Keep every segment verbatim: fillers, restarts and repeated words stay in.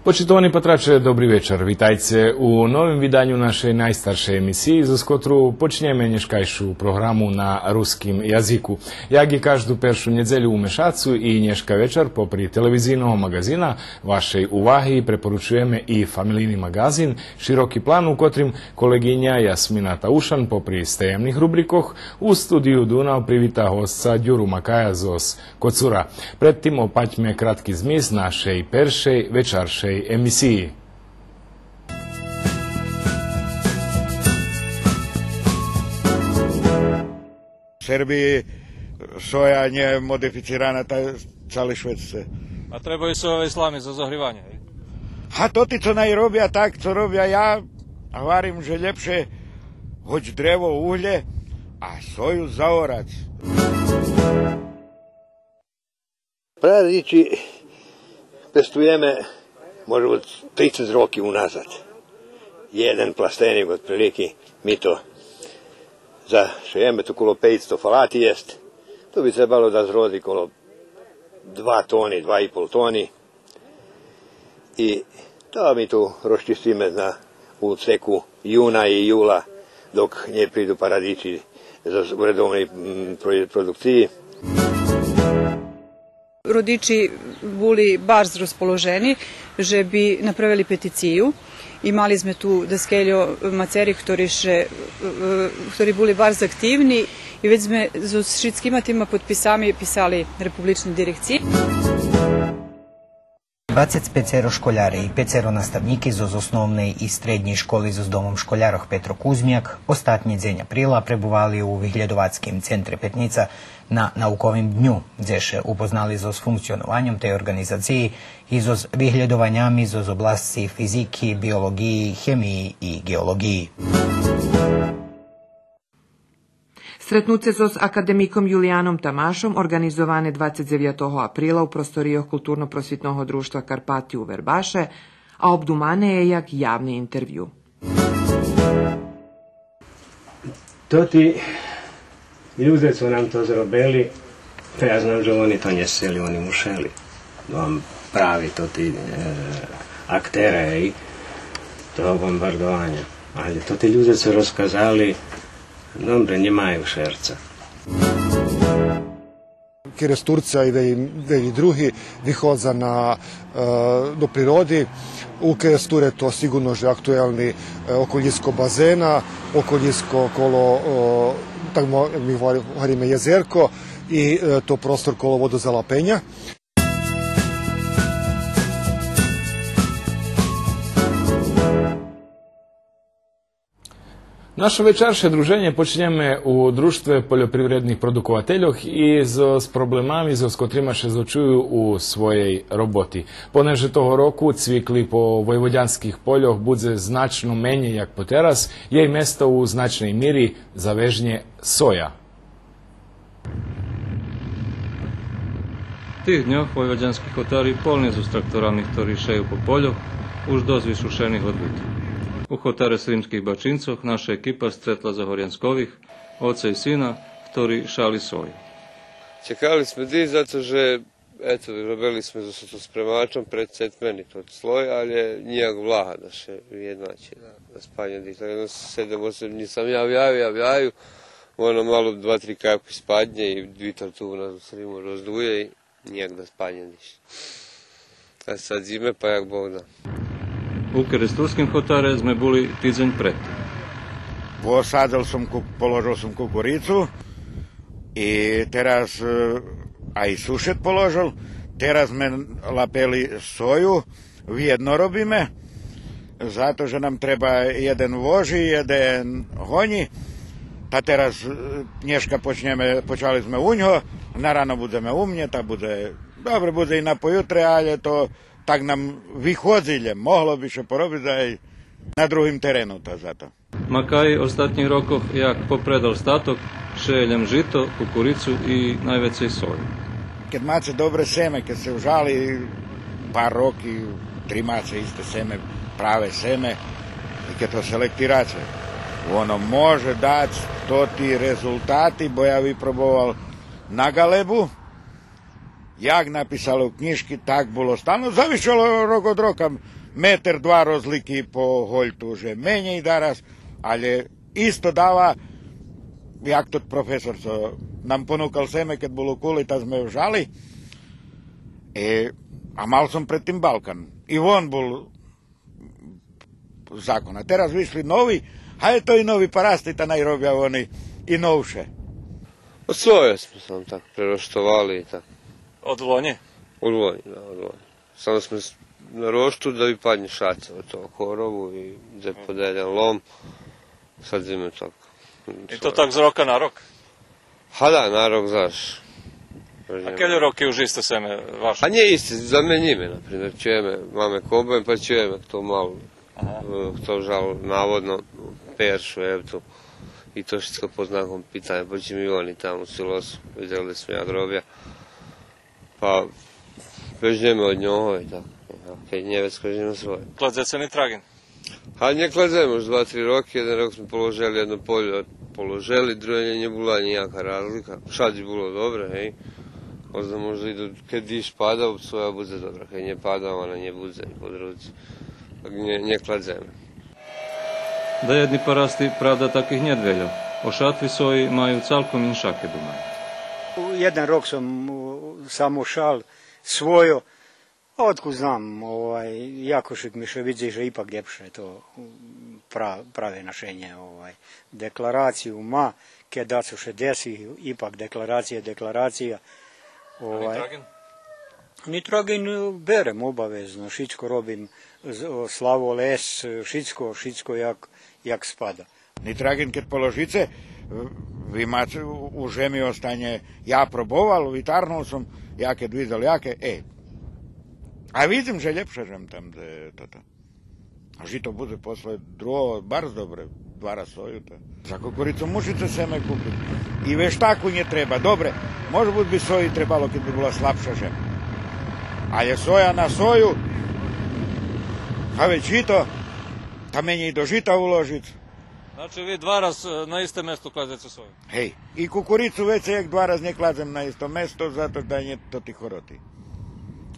Почитовани патраче, добри вечар. Витайце у новим виданю нашей найстаршей емисиї, зоз котру почнєме нєшкайшу програму на руским язику. Як и кажду першу нєдзелю у мешацу, и нєшка вечар попри телевизийного маґазина вашей уваги препоручуєме и фамилийни маґазин Широки план, у котрим колеґиня Ясмина Таушан попри стаємних рубрикох у студию Дунав привита госца Дюру Макая зоз Коцура. Пред тим опатьме кратки змис нашей першей вечаршей емисиї. Сербиї соя нє модифицирана, та цали швет сце. А требаю соєвей слами за зогриванє, гей? А тоти цо най робя так, цо робя я, гварим же лєпше гоч древо, углє, а сою заорац. Парадичи пестуєме, може буц, трицец роки уназад. Єден пластенїк, отприлики, ми то зашеєме, ту коло пейцсто фалати єст. То би требало да зроди коло два тони, два и пол тони. И то ми ту розчистиме на, у цеку юна и юла, док нє приду парадичи за уредовни, м, про-, продукциї. Родичи були барз розположени же би направели петицию. И мали зме ту даскельо мацери хтори ше, е, хтори були барз активни и вец зме зоз шицкима тима подписами писали републичней дирекциї. Двацец пецеро школяре и пецеро наставнїки зоз Основней и Штреднєй школи зоз Домом школярох Петро Кузмяк остатнї дзень априла пребували у Виглєдовацким центре Петнїца на науковим дню, дзе ше упознали зоз функционованьом тей орґанизациї и зоз виглєдованями зоз обласци физики, биолоґиї, хемиї и ґеолоґиї. Стретнуце зоз академиком Юлияном Тамашом орґанизоване двацец дзевятого априла у просторийох Културно-просвитного дружтва Карпати у Вербаше, а обдумане є як явни интервю. Тоти людзе цо нам то зробели, та я знам же вони то нє сцели, вони мушели. Вам прави тоти, е, актере, гей, того бомбардованя. Але тоти людзе цо розказали, добре, нє маю шерца. Керестурци и велї, велї други виходза на, е, до природи. У Керестуре то сиґурно же актуелни, е, околїско базена, околїско коло, о, так мо-, як ми гвари-, гвариме, єзерко и, е, то простор коло водозалапеня. Нашо вечарше друженє почнєме у Дружтве польопривредних продуковательох и зоз проблемами зоз котрима ше зочую у своєй роботи. Понеже того року цвикли по войводянских польох будзе значно менєй як потераз, єй место у значней мири завежнє соя. Тих дньох войводянски хотари полни зоз тракторами хтори шею по польох, уж досц вишушених од витру. У хотаре Сримских Бачинцох наша екипа стретла загорянскових, оца и сина, хтори шали сою. Чекали зме дисц зато же, ето, робели зме зоз, зоз спремачом пред цетмени тот слой, але нїяк влага да ше виєдначи, да, да спаднє дисц. Єдно седем, осем днї сам я вяю, я вяю, воно мало два-три капки спаднє и витар ту у нас у Сриму роздує и нїяк да спаднє дисц. А садзиме, па як Бог да. У керестурским хотаре зме були тидзень пред тим. Посадзел сом ку-, положел сом кукурицу и тераз, е, а и сушед положел, тераз зме лапели сою, вєдно робиме, зато же нам треба єден вожи, єден гонї. Та тераз, е, нєшка почнєме, почали зме у нього, на рано будземе у мнє, та будзе, добре, будзе и на поютре, але то так нам виходзи лєм, могло би ше поробиц и на другим терену, та зато. Макаї остатнїх рокох як попредостаток шеє лєм жито, кукурицу и найвецей сою. Кед маце добре семе, кед сце ужали пар роки, тримаце исте семе, праве семе, и кед то селектираце, воно може дац тоти резултати, бо я випробовал на ґалебу, Як написали у кнїжки, так було стално. Завишало рок од рока, метер-два розлики по гольту, же менєй дараз, але исто дава, як тот професор цо нам понукал семе, кед бул у Кули, та зме вжали. Е, а мал сом пред тим Балкан. И вон бул закон. А тераз вишли нови, а е то и нови парасти, та най робя вони и новше. Од свойо сме сам так прероштовали и так. Од лонї? Од лонї, да, од лонї. Само сме с-, на рошту да випаднє шаца од того корову и да поделя лом. Садзиме так. И то так з рока на рок? Га да, на рок заш. А кельо роки уж исте семе ваше? А нє исте, заменїме, например, чуєме, маме комбайн, па чуєме, хто мал, е, хто вжал наводно першу, ето. И то шицко под знаком питаня, почим и вони там у силосу, видзели зме як робя. Па бежнєме од нього и так. Кед нє вец, каждим своє. Кладзеце нитраґин? А нє кладземе уж два-три роки, єден рок зме положели єдно полє, положели, друге нє, нє була нїяка разлика. Шадзи було добре, гей. Можда, можда и до, кед диждж пада, соя будзе добра, кед нє пада, она нє будзе, по други. Так нє, нє кладземе. Даєдни парасти, правда, таких нєт вельо. О шатви сої маю цалком иншаке думанє. Єден рок сом, у, сам ошал свойо, а одкуд знам, овай, якошик ми ше видзи же ипак лєпше то, м, пра-, праве нашенє, овай. Декларацию ма, кед дацо ше деси, ипак декларация, декларация. Овай. Нитраґин? Нитраґин, е, берем обавезно, шицко робим, з-, о, славолез, е, шицко, шицко як, як спада. Нитраґин кед положице, е, вимац-, у, у жеми останє. Я пробовал, витаргнул сом, я кед видзел яке, е. А видзим же лєпша жем там, де тото. А жито будзе после другого барз добре, два раз сою, та. За кукурицу мушице семе купиц. И вештаку нє треба. Добре, може буц би сої требало кед би була слабша жем. Але соя на сою, а вец жито, та менєй до жита уложиц. Значи, ви два раз, е, на исте место кладзеце сою? Гей, и кукурицу вецей як два раз нє кладзем на исто место, зато да нє тоти хороти.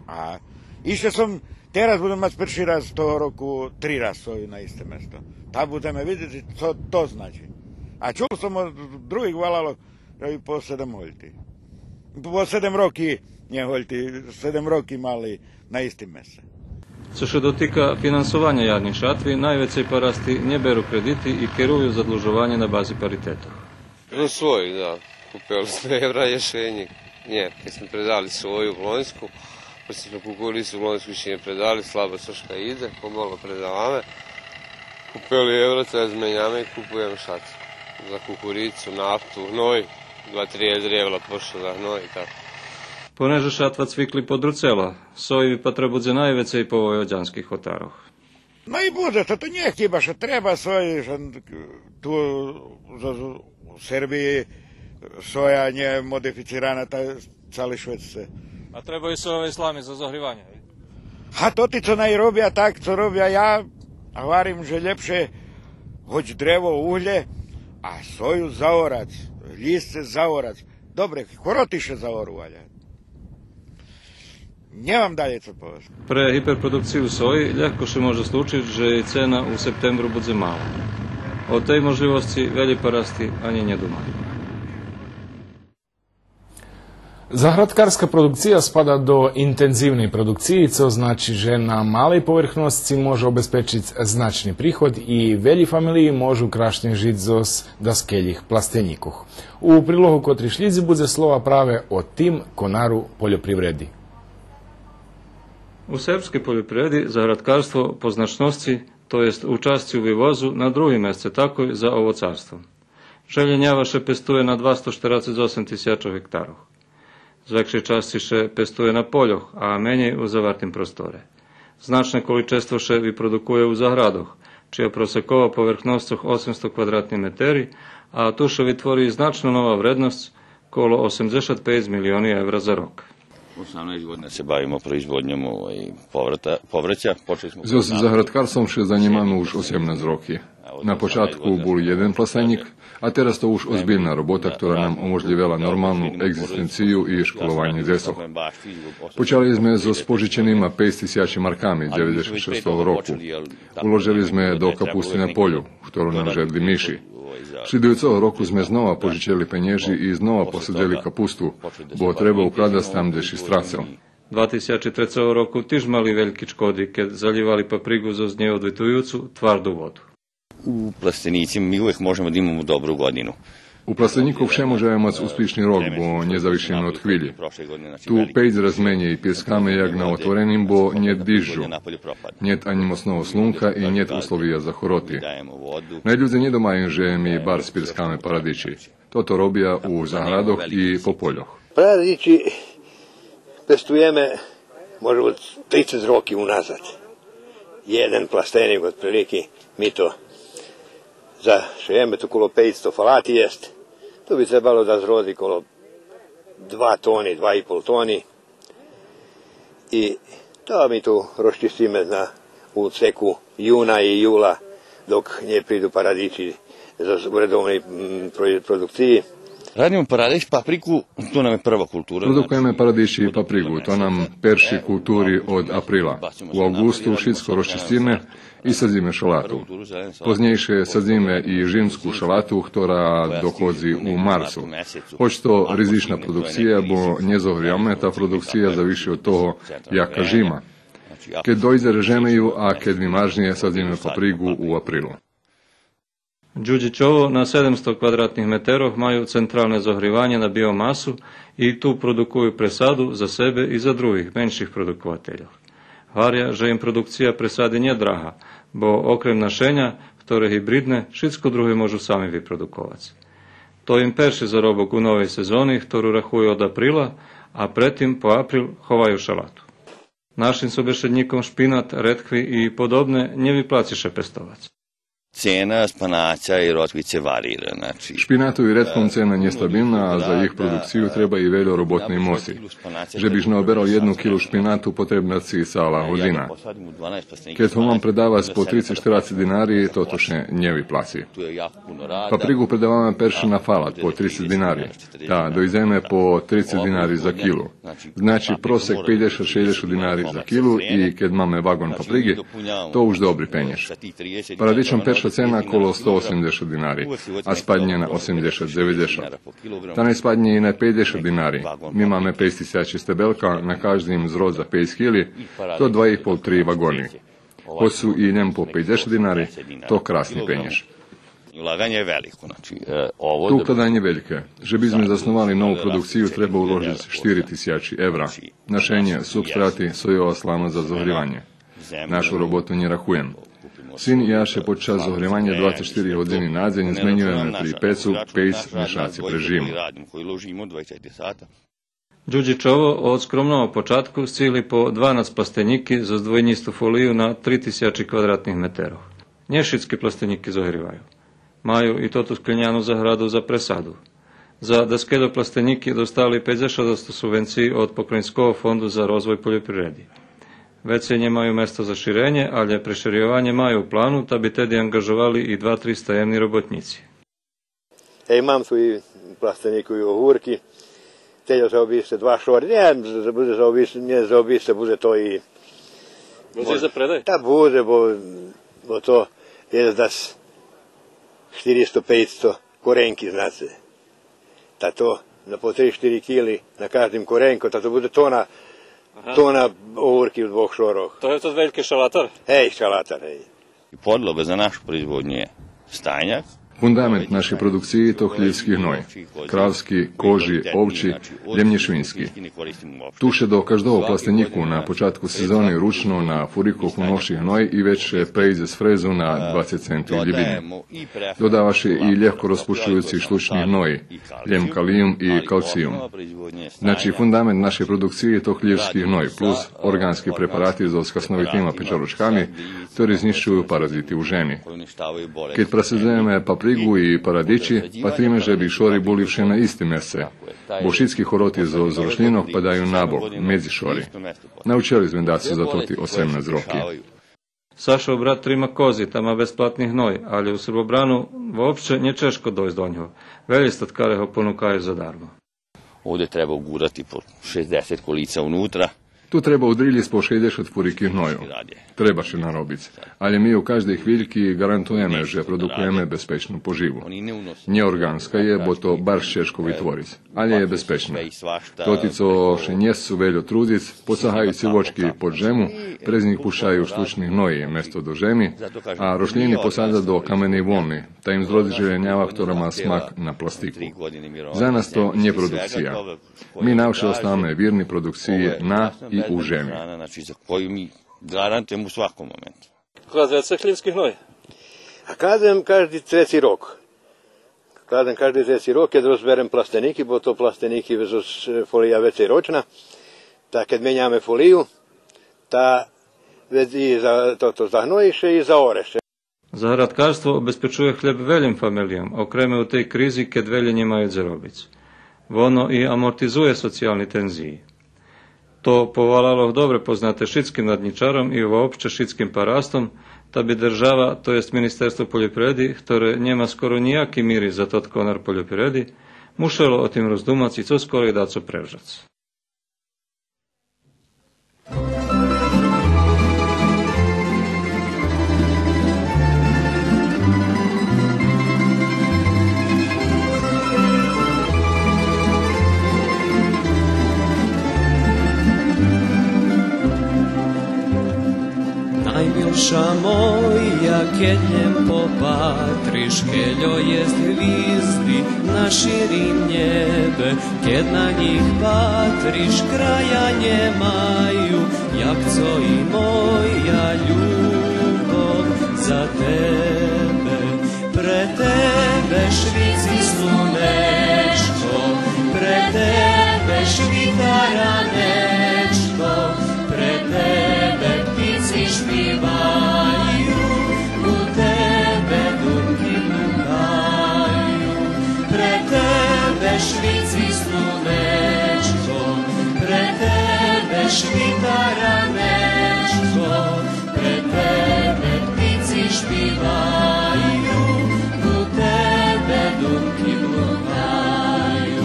А ище сом, тераз будзем мац перши раз того року три раз сою на исте место. Та будземе видзиц цо то значи. А чул сом од других валалох же и по седем гольти. По седем роки, нє гольти, седем роки мали на истим месце. Цо ше дотика финансованя ядней шатви, найвецей парасти нє беру кредити и керую задлужованє на бази паритету. Зоз своїх, да. Купели зме евра єшенїк. Нє, кед зме предали сою в Лоньску, пошли зме кукурицу в Лоньску ище нє предали, слабо цошка идзе, помало предаваме. Купели евра, цо зменяме и купуєме шатви. За кукурицу, нафту, гной. Два-три евра пошли за гной и так. Понеже шатва цвикли подруцела, сої випатра будзе найвецей по войводянских хотарох. Но и будзе, то, то нє хиба же треба сої, же ту з-, з-, у Сербиї соя нє модифицирана, та цали швец. А треба и соєвей слами за загриванє, гей? А тоти цо най робя так, цо робя я, гварим же лєпше гоч древо, углє, а сою заорац, лїсце заорац. Добре, хороти ше заору, але нємам далєй цо повесц. Пре гиперпродукцию сої лєгко ше може случиц же єй цена у септембру будзе мала. О тей можлївосци велї парасти анї нє думаю. Заградкарска продукция спада до интензивней продукциї, цо значи же на малей поверхносци може обезпечиц значни приход и велї фамелиї можу крашнє жиц зоз даскелїх пластенїкох. У прилогу котри шлїдзи будзе слова праве о тим конару польопривреди. У сербскей польопривреди заградкарство по значносци, то єст у часци у вивозу, на другим месце такой за овоцарством. Желєнява ше пестує на двасто штерацец осем тисячох гектарох. З векшей часци ше пестує на польох, а менєй у завартим просторе. Значне количество ше випродукує у заградох, чия просекова поверхносцох осемсто квадратни метери, а ту ше витвори и значно нова вредносц, коло осемдзешат пейц милиони евра за рок. Осемнаесц година се бавимо производньом, овай, поврата-, поврећа. Почели смо... Зоз заградкарством ше занїмаме уж осемнаесц роки. На початку бул єден пластенїк, а тераз то уж озбильна робота, котра нам оможлївела нормалну еґзистенцию и школованє дзецох. Почали зме зоз пожиченима пейц тисячи марками дзеведзешат шестого року. Уложели зме до капусти на полю, котру нам жедли миши. Шлїдуюцого року зме знова пожичели пенєжи и знова посадзели капусту, бо треба укладац там дзе ши страцел. Два тисячи трецого року тиж мали вельки чкоди, кед залївали паприґу зоз нєодвитуюцу тварду воду. У пластениці ми увек можемо да имамо добру годину. У пластенїку вше можеме мац успишни рок, бо нє зависиме од хвилї. Ту пейц раз менєй пирскаме як на отвореним, бо нєт дижджу, нєт анї моцного слунка и нєт условия за хороти. Най людзе нє думаю же ми барз пирскаме парадичи. Тото робя у заградох и по польох. Парадичи пестуєме, може буц, трицец роки уназад. Єден пластенїк, отприлики, ми то зашиєме, ту коло пейцсто фалати єст. То би требало да зроди коло два тони, два и пол тони. И то ми ту розчисциме на, у цеку юна и юла, док нє приду парадичи з, з уредовней, м, про-, продукциї. Радимо парадич, паприку, то нам є прва култура. Продукуєме парадичи и паприґу, то нам перши култури од априла. У авґусту шицко розчисциме и садзиме шалату. Познєйше садзиме и жимску шалату, котра доходзи у марцу. Гоч то ризична продукция, бо нє зогріваме, та продукция зависи од того яка жима. Кед дойдзе, режеме ю, а кед вимаржнє, садзиме паприґу у априлу. Дюдїчово на седемсто квадратних метерох маю централне зогріванє на биомасу и ту продукую пресаду за себе и за других, менших продуковательох. Гваря же им продукция пресади нє драга, бо окрем нашеня, хторе гибридне, шицко друге можу сами випродуковац. То им перши заробок у новей сезони, хтору рахую од априла, а предтим по април ховаю шалату. Нашим собешеднїком шпинат, редкви и подобне нє виплаци ше пестовац. Цена шпинаца и редквице варира, значи. Шпинату и редквом цена нєстабилна, а за їх продукцию треба и вельо роботней моци. Же биш наоберал єдну килу шпинату, потребна ци цала година. Кед го мам предавац по трицец-штерацец динари, тото ше нє виплаци. Паприґу предаваме перше на фалат по трицец динари, та дойдземе по трицец динари за килу. Значи, просек пейдзешат-шейдзешат динари за килу и кед маме ваґон паприґи, то уж добри пенєж. Парадичом перша цена коло сто осемдзешат динари, а спаднє на осемдзешат-дзеведзешат. Та най спаднє и на пейдзешат динари. Ми маме пейц тисячи стебелка, на каждим зрод за пейц кили, то два и пол-три ваґони. Гоч су и лєм по пейдзешат динари, то красни пенєж. Улаганє велико, значи, е, ово... То укладанє вельке. Же бизме засновали нову продукцию, треба уложиц штири тисячи евра. Нашенє, субстрати, сойова слама за зогриванє. Нашу роботу нє рахуєм. Син и я ше под час зогриваня двацец штири години на дзень зменюєме при пецу, пейц мешаци пре жиму. Дюдїчово од скромного початку сцигли по дванац пластенїки зоз двойнїсту фолию на три тисячи квадратних метерох. Нє шицки пластенїки зогриваю. Маю и тоту склєняну заграду за пресаду. За даскельо пластенїки достали пейдзешат одсто субвенциї од Покраїнского фонду за розвой польопривреди. Вецей нємаю место за ширенє, алє прешерйованє маю у плану, та би теди анґажовали и два-три стаємни роботнїци. Ей, мам ту и пластенїку и огурки. Тельо заобисце два шори. Нє, буде заобисце, нє заобисце, буде то и... Буде и за предай? Та буде, бо, бо то єст дас штиристо-пейцсто коренки, знаце. Та то на по три-штири кили на каждим коренку, та то буде тона, тона огурки у двох шорох. То є тот вельки шалатар? Гей, шалатар, гей. Подлога за нашу производню є стайняк. Фундамент нашей продукциї то хлївски гной. Кравски, кожи, овчи, лєм нє швински. Ту ше до каждого пластенїку на початку сезони ручно на фурикох уноши гной и вец ше пейдзе з фрезу на двацец центи лїбини. Додава ше и лєгко розпущуюци штучни гной, лєм калиюм и калциюм. Значи, фундамент нашей продукциї то хлївски гной плюс орґански препарати зоз хасновитима печорочками, хтори знїщую паразити у жеми. Кед пресадзуєме паприґу и парадичи, патриме же би шори були вше на истим месце, бо шицки хороти зоз рошлїнох падаю набок, медзи шори. Научели зме дацо за тоти осемнац роки. Сашов брат трима кози, та ма безплатни гной, алє у Србобрану вообще нє чежко дойсц до нього. Велї статкаре го понукаю задармо. Ovde treba ugurati po šezdeset kolica unutra. Ту треба удрилїц по шейдзешат фурики гною. Треба ше наробиц. Алє ми у каждей хвильки ґарантуєме же продукуєме безпечну поживу. Нєорґанска є, бо то барз чежко витвориц, алє є безпечна. Тоти цо ше нє сцу вельо трудзиц, посагаю цивочки под жему, през нїх пущаю штучни гної место до жеми, а рошлїни посадза до каменей воми, та им зродзи желєнява, котра ма смак на пластику. За нас то нє продукция. Ми навше оставаме вирни продукциї на и у жеми. Znači, za koju mi garantujemo u svakom momentu. Кладзеце хлївски гной? А кладзем кажди треци рок. Кладзем кажди треци рок, кед розберем пластеники, бо то пластеники вец, е, фолия вецей рочна. Та кед меняме фолию, та вец и за, то, то загної ше и заоре ше. Заградкарство обезпечує хлєб велїм фамелийом, окреме у тей кризи, кед велї нє маю дзе робиц. Воно и амортизує социялни тензиї. То повалалох добре познате шицким наднїчаром и вообще шицким парастом, та би держава, то єст Министерство польопривреди, хторе нєма скоро нїяки мири за тот конар польопривреди, мушело о тим роздумац и цо скорей дацо превжац. Наймилша моя, кед лєм попатриш, кельо єст гвизди на ширим нєбе, кед на нїх патриш, края нє маю, як цо и моя любов за тебе. Пре тебе швици слунечко, пре тебе швита ранечко, пре тебе птици шпиваю, у тебе думки блукаю, пре тебе швици слунечко, пре тебе швита ранечко, пре тебе птици шпиваю, у тебе думки блукаю.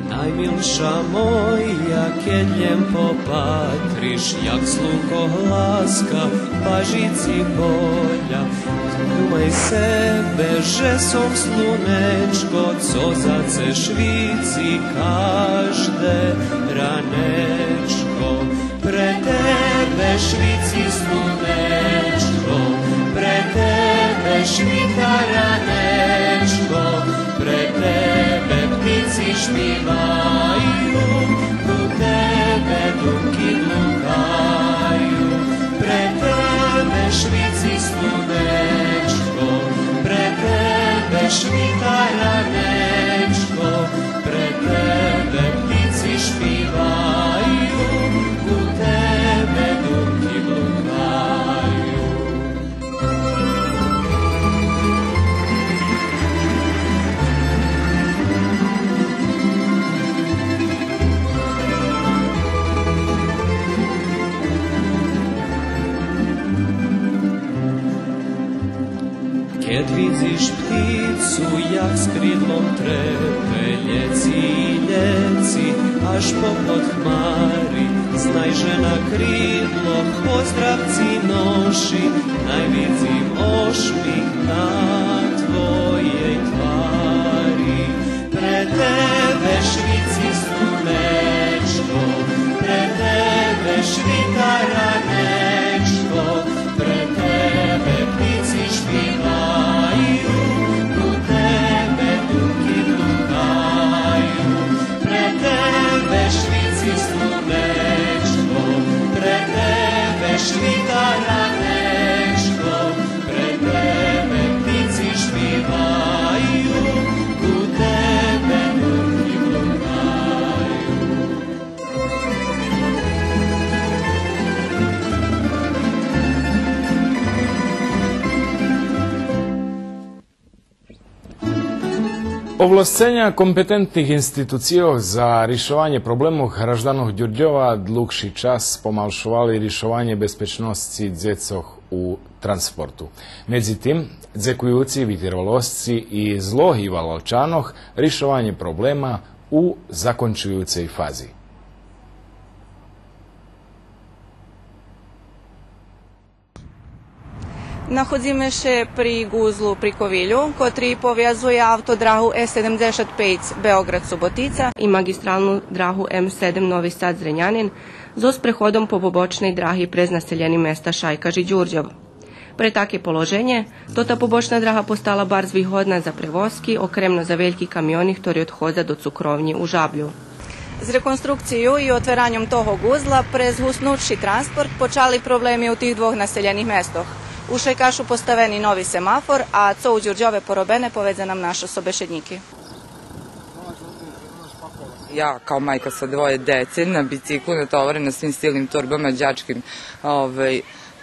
Наймилша моя, кед лєм попатриш, як слунко гласка пажици поля, думай себе же сом слунечко, цо за це швици кажде ранечко. Пре тебе швици слунечко, пре тебе швита ранечко, пре тебе птици шпиваю, у тебе думки блукаю, пре тебе швици слунечко, пре тебе швита ранечко, пре тебе птици шпиваю, у тебе думки блукаю. Кед видзиш птицу як з кридлом трепе, лєци и лєци аж попод хмари, знай же на кридлох поздрав ци ноши, най видзим ошмих на твоєй твари. Пре тебе швици слунечко, пре тебе швита ранечко, пре тебе птици шпиваю, у тебе думки блукаю. Пре тебе швици слунечко, пре тебе швита ранечко, пре тебе птици шпиваю, у тебе думки блукаю. Овласценя компетентних институцийох за ришованє проблемох гражданох Дюрдьова длугши час помалшовали ришованє безпечносци дзецох у транспорту. Медзитим, дзекуюци витривалосци и злоги Валалчанох, ришованє проблема у закончуюцей фази. Находзиме ше при ґузлу при Ковилю, котри повязує автодрагу Е седемдзешат пейц Беоґрад — Суботица и маґистралну драгу М седем Нови Сад — Зренянин зоз преходом по побочней драги през населєни места Шайкаш и Дюрдьов. Пре таке положенє, тота побочна драга постала барз вигодна за превозки, окремно за вельки камиони хтори одходза до цукровнї у Жаблю. З реконструкцию и отвераньом того ґузла през гуснутши транспорт почали проблеми у тих двох населєних местох. У Шайкашу поставени нови семафор, а цо у Дюрдьове поробене, поведзе нам нашо собешеднїки. Ja kao majka sa dvoje dece na biciklu natovarena svim silnim torbama đačkim, ovaj,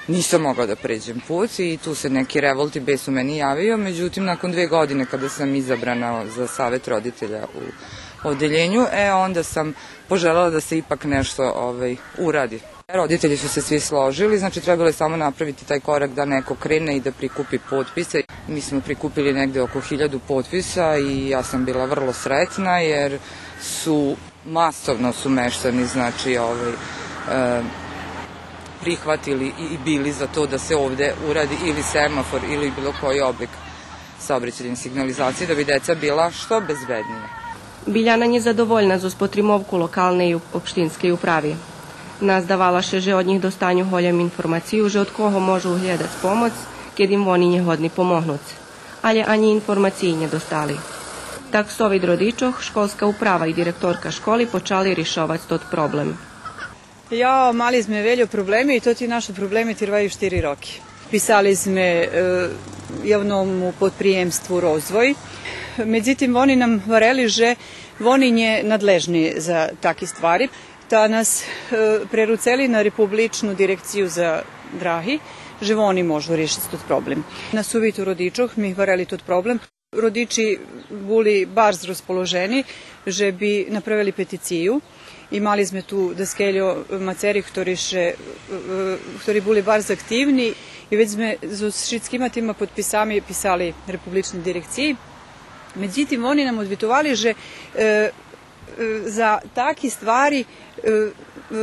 nisam mogla da pređem put i tu se neki revolt i bes u meni javio. Međutim, nakon dve godine kada sam izabrana za savet roditelja u odeljenju, e, onda sam poželela da se ipak nešto, ovaj, uradi. Roditelji su se svi složili, znači trebalo je samo napraviti taj korak da neko krene i da prikupi potpise. Mi smo prikupili negde oko hiljadu potpisa i ja sam bila vrlo sretna jer su masovno su meštani, znači, ovaj, e, prihvatili i, i bili za to da se ovde uradi ili semafor ili bilo koji oblik saobraćajne signalizacije da bi deca bila što bezbednija. Биляна нє задовольна зоз потримовку локалней и општинскей управи. Наздавала ше же од нїх достаню голєм информацию же од кого можу глєдац помоц, кед им вони нє годни помогнуц. Алє анї информациї нє достали. Так совит родичох, школска управа и директорка школи почали ришовац тот проблем. Jo, mali zme veljо problemi i toti našo problemi tirvaju štiri roki. Pisali zme, e, javnomu podprijemstvu Rozvoj. Медзитим, вони нам гварели же вони нє надлежни за таки ствари. Та нас, е, преруцели на Републичну дирекцию за драги, же вони можу ришиц тот проблем. На сувиту родичох ми гварели тот проблем. Родичи були барз розположени же би направели петицию. И мали зме ту даскельо мацери хтори ше, е, хтори були барз активни и вец зме зоз шицкима тима подписами писали Републичней дирекциї. Медзитим, вони нам одвитовали же, е, е, за таки ствари, е, е,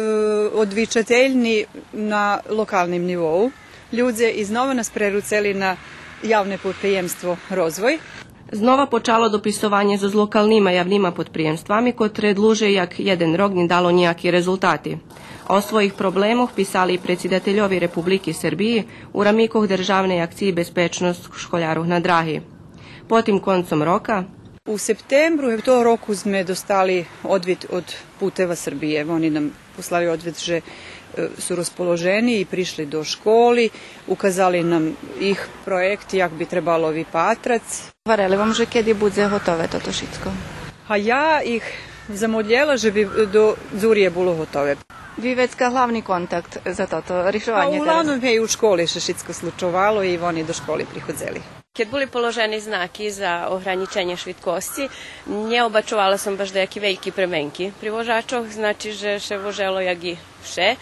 одвичательни на локалним нивоу людзе и знова нас преруцели на явне подприємство Розвой. Знова почало дописованє зоз локалнима явнима подприємствами, котре длуже як єден рок нє дало нїяки резултати. О своїх проблемох писали и предсидательови Републики Сербиї у рамикох державней акциї Безпечносц школярох на драги. Потим концом рока У септембру того року зме достали одвит од Путева Србиє. Вони нам послали одвит же, е, су розположени и пришли до школи, указали нам їх проєкт як би требало випатрац. Гварели вам же кеди будзе готове тото шицко? А я їх замолєла же би до дзурє було готове. Ви вецка главни контакт за тото ришованє тераз? А углавном, гей, у школи ше шицко случовало и вони до школи приходзели. Кед були положени знаки за огранїченє швидкосци, нє обачовала сом баш даяки вельки пременки при вожачох, значи же ше вожело як и вше.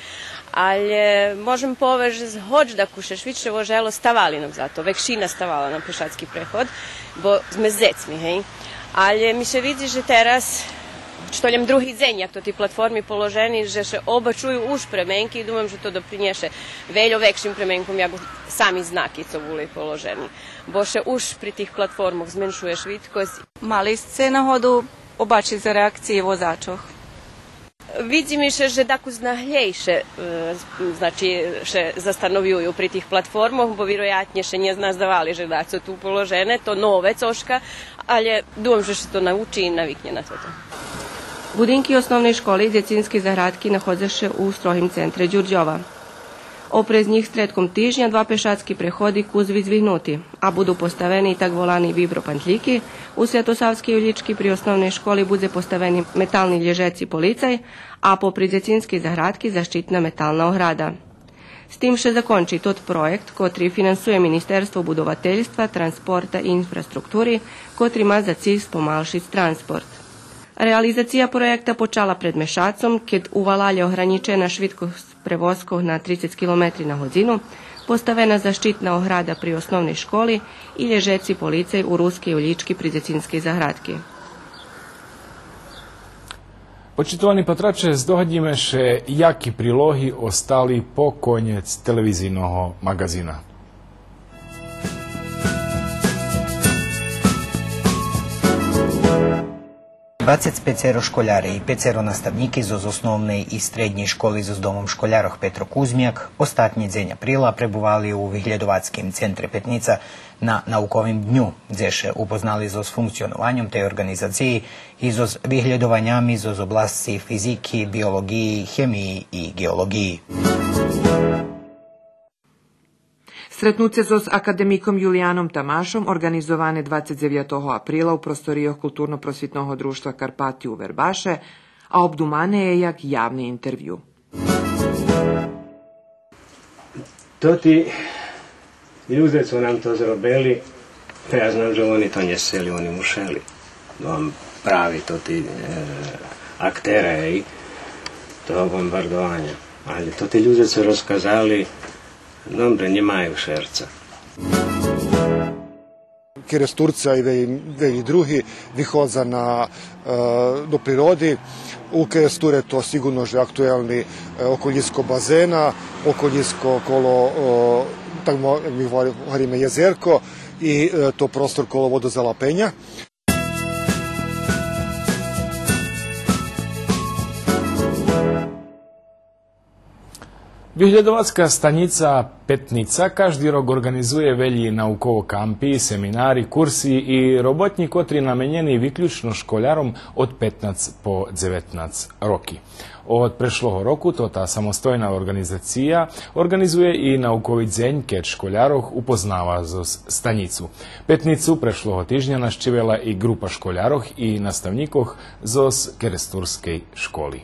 Алє можем повесц же гоч дакус ше швидше вожело, ставали нам зато, векшина ставала на пешацки преход, бо зме з дзецми, гей. Алє ми ше видзи же тераз, што лєм други дзень як тоти платформи положени, же ше обачую уж пременки и думам же то допринєше вельо векшим пременком як сами знаки цо були положени. Бо ше уж при тих платформох зменшує швидкосц. Мали сце нагоду обачиц реакциї возачох? Видзи ми ше же дакус наглєйше, е, з-, значи, ше застановюю при тих платформох, бо вироятнє ше нє наздавали же дацо ту положене, то нове цошка, алє думам же ше то научи и навикнє на тото. Будинки основней школи и дзецинскей заградки находза ше у строгим центре Дюрдьова. Опрез нїх стредком тижня два пешацки преходи кус видзвигнути, а буду поставени и так волани вибропантлїки. У Святосавскей улїчки при основней школи будзе поставени метални лєжеци полицай, а попри дзецинскей заградки защитна метална ограда. З тим ше закончи тот проєкт, котри финансує Министерство будовательства, транспорта и инфраструктури, котри ма за циль спомалшиц транспорт. Реализация проєкта почала пред мешацом, кед у валалє огранїчена швидкосц превозкох на трицец километри на годзину, поставена защитна ограда при основней школи и лєжеци полицей у Рускей улїчки при дзецинскей заградки. Почитовани патраче, здогадїме ше яки прилоги остали по конєц телевизийного маґазина. Двацец пецеро школяре и пецеро наставнїки зоз Основней и Среднєй школи зоз Домом школярох „Петро Кузмяк” остатнї дзень априла пребували у виглєдовацким центре „Петница” на науковим дню, дзе ше упознали зоз функционованьом тей орґанизациї и зоз виглєдованями зоз обласци физики, биолоґиї, хемиї и ґеолоґиї. Стретнуце зоз академиком Юлияном Тамашом орґанизоване двацец дзевятого априла у просторийох Културно-просвитного дружтва „Карпати” у Вербаше, а обдумане є як явне интервю. Тоти людзе цо нам то зробели, та я знам же вони то нє сцели, вони мушели. Вам прави тоти, е, актере, ей, того бомбардованя. Але тоти людзе цо розказали, добре, нє маю шерца. Керестурци, а и ве-, велї други, виходза на, е, до природи. У Керестуре то сиґурно же актуелни, е, околїско базена, околїско коло, е, так мо-, як ми говори-, говориме, єзерко и, е, то простор коло водозалапеня. Виглєдовацка станїца „Петница” кажди рок орґанизує велї науково кампи, семинари, курси и роботнї котри наменєни виключно школяром од петнац по дзеветнац роки. Од прешлого року тота самостойна орґанизация орґанизує и наукови дзень, кед школярох упознава зоз станїцу. „Петницу” прешлого тижня нащивела и ґрупа школярох и наставнїкох зоз Керестурскей школи.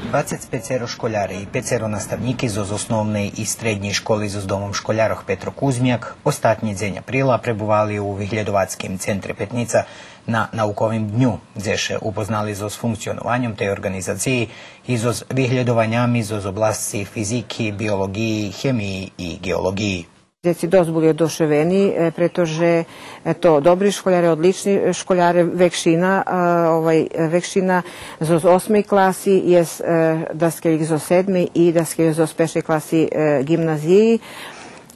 Двацец пецеро школяре и пецеро наставнїки зоз Основней и Среднєй школи зоз Домом школярох „Петро Кузмяк” остатнї дзень априла пребували у виглєдовацким центре „Петница” на науковим дню, дзе ше упознали зоз функционованьом тей орґанизациї и зоз виглєдованями зоз обласци физики, биолоґиї, хемиї и ґеолоґиї. Дзеци досц були одушевени, е, прето же, е, то добри школяре, одлични школяре, векшина, е, овай, е, векшина зоз осмей класи, єст, е, даскельо зоз седмей и даскельо зоз першей класи, е, ґимназиї,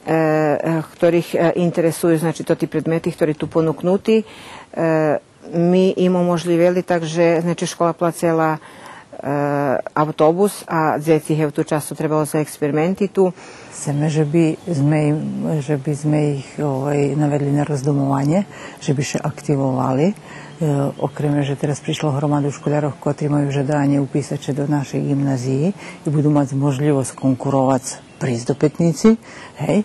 е, е, хторих, е, интересую, значи, тоти предмети хтори ту понукнути. Е, Ми им оможлївели так же, значи, школа плацела, е, автобус, а дзеци, гевто, часто требало за експерименти ту. Сцеме же би зме им, же би зме их, овай, наведли на роздумованє, же би ше активовали. Е, окреме же тераз пришло громаду школярох котри маю жаданє уписац ше до нашей ґимназиї и буду мац можлївосц конкуровац присц до Петнїци, гей,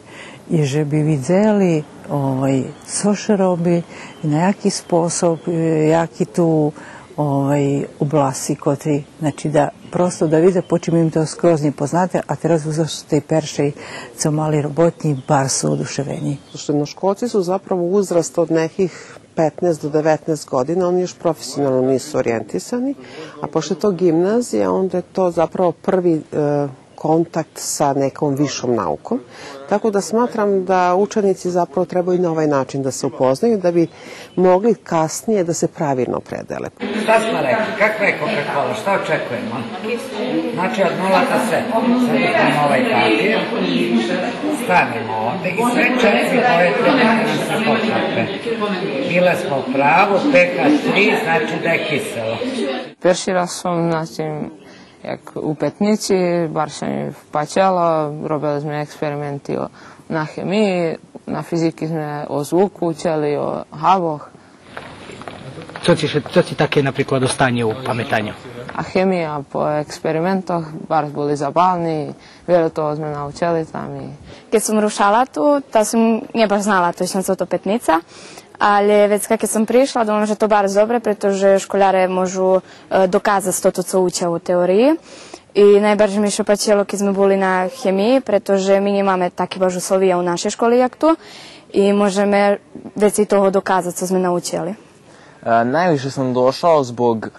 и же би видзели, овай, цо ше роби, и на яки способ, е, яки ту, овай, обласци котри, значи, да просто да видзе, почим им то скроз нє познате, а тераз уж зоз тей першей цо мали роботнї, барз су одушевени. Средношколци су заправо узраст од неких петнац до деветнац година, они још професионално нису оријентисани, а пошто је то ґимназија, онда је то заправо први, е, контакт са неком вишом науком. Тако да сматрам да ученици заправо требају на овај начин да се упознају да би могли касније да се правилно определе. Šta smo rekli? Kakva je Coca-Cola? Šta očekujemo? Znači, od nula do sedam. Sad uzmemo ovaj papir, stavimo ovde i sve četiri boje treba da nam se poklope. Bile smo u pravu, pH tri, znači da je kiselo. Перши раз сом, значи, як у Петници, барз ми впачело, робели зме експерименти о, на хемиї, на физики зме о звуку учели, о габох. Цо ци ше, цо ци таке, наприклад, остане у паметаню? А хемия по експериментох барз були забавни, вельо того зме научели там и... Кед сом рушала ту, та сом нє баш знала точно цо то Петница, але вецка кед сом пришла, думам же то барз добре, прето же школяре можу, е, доказац тото цо уча у теориї. И найбарже ми ше пачело кед зме були на хемиї, прето же ми нємаме таки баш условия у нашей школи як ту и можеме вецей того доказац цо зме научели. Е, найвише сом дошол због, е,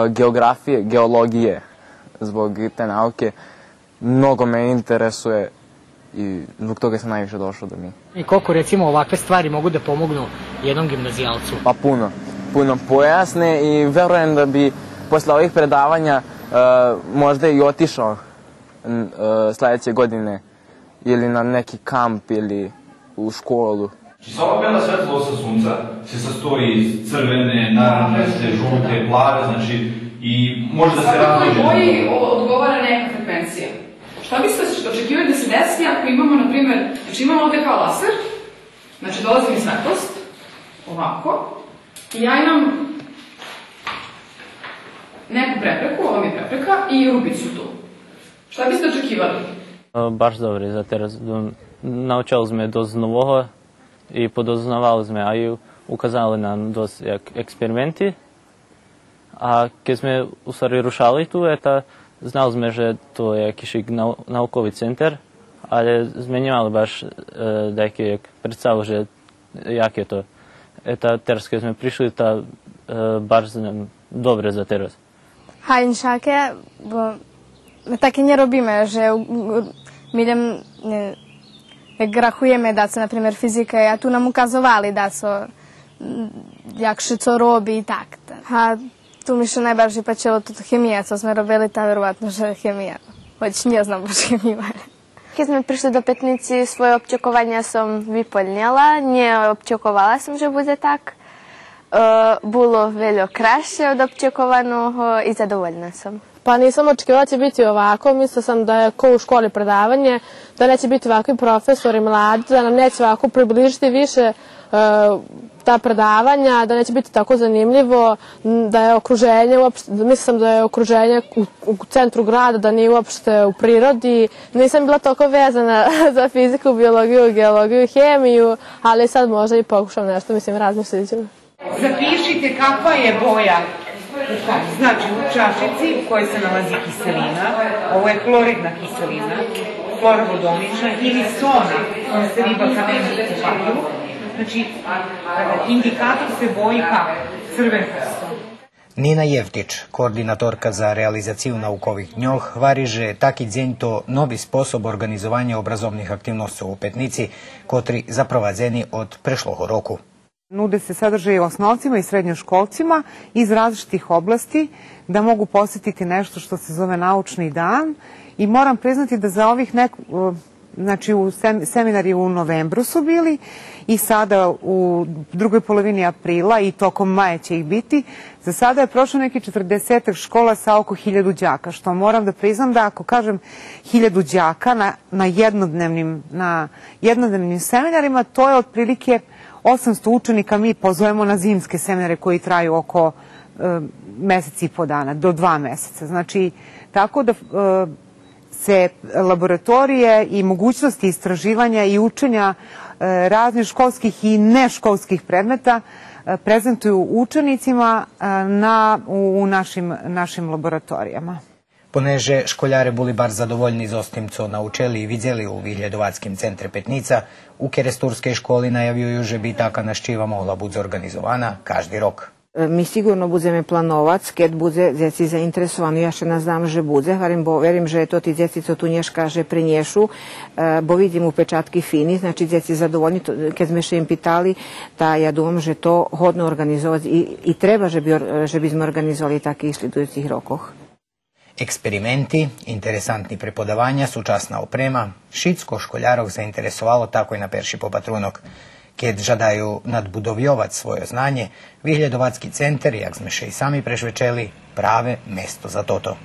геоґрафиє, ґеолоґиє, због те науке. Много ме интересує и због тога сом найвише дошол до МИ. I koliko, recimo, ovakve stvari mogu da pomognu jednom gimnazijalcu? Pa puno, puno pojasne i verujem da bi posle ovih predavanja, e, možda i otišao, n-, e, sledeće godine ili na neki kamp ili u školu. Znači, samo bela svetlost sa sunca se sastoji iz crvene, narančaste, žute, plave, znači, i može da se razloži. Svakoj boji o-, odgovara neka frekvencija. Šta biste očekivali da se desi ako imamo, na primer, znači, imamo ovde kao laser, znači, dolazi mi svetlost, ovako, i ja imam neku prepreku, ovo mi je prepreka, i rubicu tu. Šta biste očekivali? Е, барз добре за тераз. М, научели зме досц нового и подознавали зме, а и указали нам досц як експерименти. А кед зме у ствари рушали ту, ета, знали зме же то якиш нау-, наукови центер, але зме нємали баш, е, даяке як представу же як є то. Ета, тераз кед зме пришли, та, е, барз нам добре за тераз. Га, иншаке, бо ми таке нє робиме, же у-, у-, ми лєм, нє, як рахуєме дацо, на пример, физика, а ту нам указовали дацо, м, як ше цо роби и так. Га, ту ми ше найбарже пачело тото хемия, цо зме робели, та вероватно же хемия. Хоч нє знам баш хемию, але Кед зме пришли до Петници, своє обчекованя сом виполнєла, нє обчековала сом же будзе так. Е, було вельо красше од обчекованого и задовольна сом. Па нисом очекивала ће бити овако, мислела сам да је ко у школи предавање, да неће бити овакви професори млади, да нам неће овако приближити више, е, та предавања, да неће бити тако занимљиво, м, да је окружење уопште, мислела сам да је окружење у, у центру града, да није уопште у природи. Нисам била толико везана за физику, биолоґию, ґеолоґию, хемию, али сад можда и покушам нешто, мислим, размислићем. Zapišite kakva je boja u ka-, znači, u čašici u kojoj se nalazi kiselina. Ovo je hloridna kiselina, hlorovodonična ili sona, kojom se riba kanemi u papiru. Znači, indikator se boji kako? Crvenkastom. Nina Jevtić, координаторка за реализацию наукових дньох, гвари же таки дзень то нови способ орґанизованя образовних активносцох у Петници, котри запровадзени од прешлого року. Nude se sadržaji osnovcima i srednjoškolcima iz različitih oblasti da mogu posetiti nešto što se zove naučni dan i moram priznati da za ovih nek-, e, znači u sem-, seminari u novembru su bili i sada u drugoj polovini aprila i tokom maja će ih biti. Za sada je prošlo neki četrdesetak škola sa oko hiljadu đaka, što moram da priznam da ako kažem hiljadu đaka na, na jednodnevnim, na jednodnevnim seminarima, to je otprilike osamsto učenika mi pozovemo na zimske seminare koji traju oko, e, mesec i po dana, do dva meseca. Znači, tako da, e, se laboratorije i mogućnosti istraživanja i učenja, e, raznih školskih i neškolskih predmeta, e, prezentuju učenicima, e, na, u, u našim, našim laboratorijama. Понеже школяре були барз задовольни зоз тим цо научели и видзели у Виглєдовацким центре Петница, у керестурскей школи наявюю же би така нащива могла буц орґанизована кажди рок. Е, ми сиґурно будземе плановац, кед будзе дзеци заинтересовани, я ше наздам же будзе, гварим, бо верим же тоти дзеци цо ту нєшка же принєшу, е, бо видзим упечатки фини, значи дзеци задовольни, то, кед зме ше им питали, та я думам же то годно орґанизовац и, и треба же би ор-, же би зме орґанизовали таки и шлїдуюцих рокох. Експерименти, интересантни преподаваня, сучасна опрема, шицко школярох заинтересовало такой на перши попатрунок. Кед жадаю надбудовйовац свойо знанє, Виглєдовацки центер, як зме ше и сами прешвечели, праве место за тото.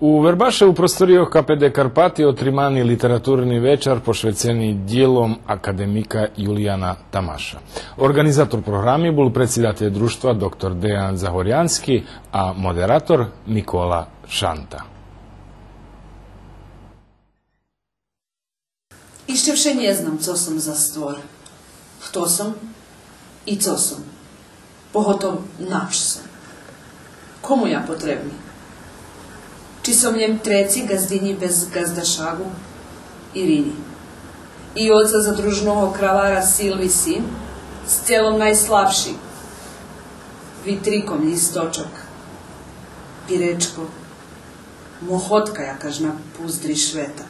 У Вербаше у просторийох К П Д Карпати отримани литературни вечар пошвецени дїлом академика Юлияна Тамаша. Орґанизатор програми бул предсидатель Дружтва доктор Деян Загорянски, а модератор Микола Шанта. Ище вше нє знам цо сом за створ, хто сом и цо сом, поготов нач сом. Кому я потребни? Чи сом лєм треци ґаздинї без ґаздашаґу Ирини? И оца задружного кравара Силви син, з целом найслабши, витриком лїсточок, пиречко, мохотка якаш на пуздри швета.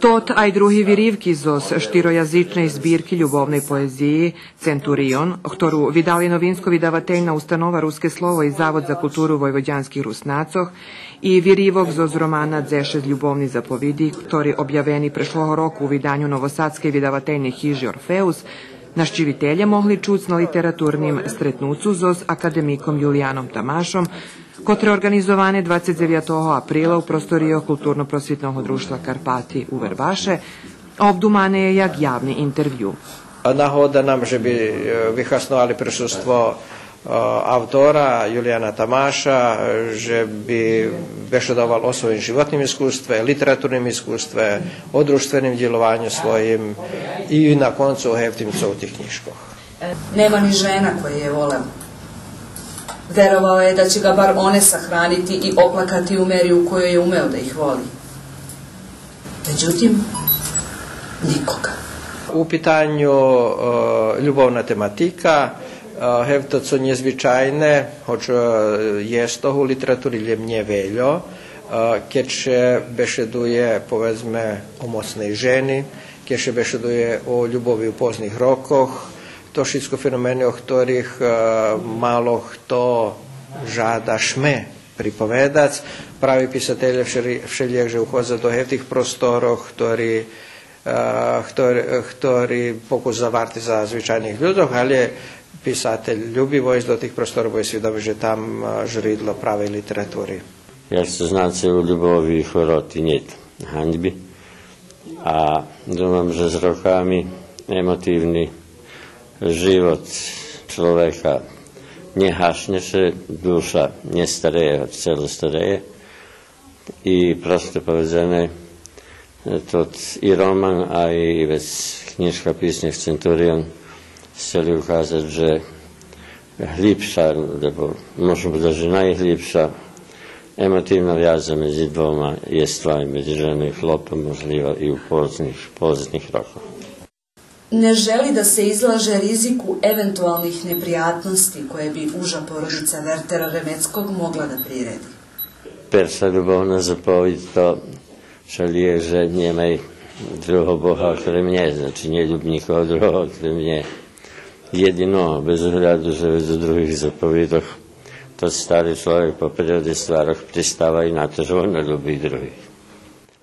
Тот, а й други виривки зоз штироязичней збирки любовней поезиї Центурион, хтору видали Новинско-видавательна установа Руске слово и Завод за културу войводянских Руснацох, и виривок зоз романа Дзешец любовни заповиди, хтори обявени прешлого року у виданю новосадскей видавательней хижи Орфеус, нащивителє могли чуц на литературним стретнуцу зоз академиком Юлияном Тамашом, котре орґанизоване двацец дзевятого априла у просторийох Културно-просвитного дружтва Карпати у Вербаше, а обдумане є як явни интервю. А нагода нам же би, е, вихасновали присуство, е, автора Юлияна Тамаша, е, же би бешедовал о своїм животним искустве, литературним искустве, о дружтвеним дїлованю своїм и на концу о гевтим цо у тих кнїжкох. Нема ни жена коя је волел. Веровала је да ће га бар оне сахранити и оплакати у мери у којој је умео да их воли. Међутим, никога. У питаню, е, любовна тематика, е, гевто цо нєзвичайне, гоч, е, єст того у литератури, лєм нє вельо, е, кед ше бешедує, поведзме, о моцней жени, кед ше бешедує о любови у позних рокох, то шицко феномени о хторих, е, мало хто жада шме приповедац. Прави писателє вшели-, вшелїяк же уходза до гевтих просторох, хтори, е, хтори, хтори покус заварти за звичайних людох, але писатель люби войсц до тих просторох, бо є свидоми же там, е, жридло правей литератури. Як цо знаце, у любови и хороти нєт ганьби. А думам же з роками емотивни живот чловека нє гашнє ше, душа нє стареє, гоч цело стареє. И просто поведзене, тот и роман, а и вец кнїжка писньох Центурион сцели указац же глїбша, лєбо може буц даже найглїбша емотивна вяза медзи двома єствами, медзи женом и хлопом, можлїва и у позних, позних рокох. Не жели да се излаже ризику евентуалних неприятности које би ужа породица Вертера Ремецког могла да приреди. Перша любовна заповед то шалїє же нємай другого Бога окрем нє, значи, нє люб нїкого другого окрем нє. Єдино, без огляду же вец у других заповидох, тот стари чловек по природи стварох пристава и на то же вон люби и других.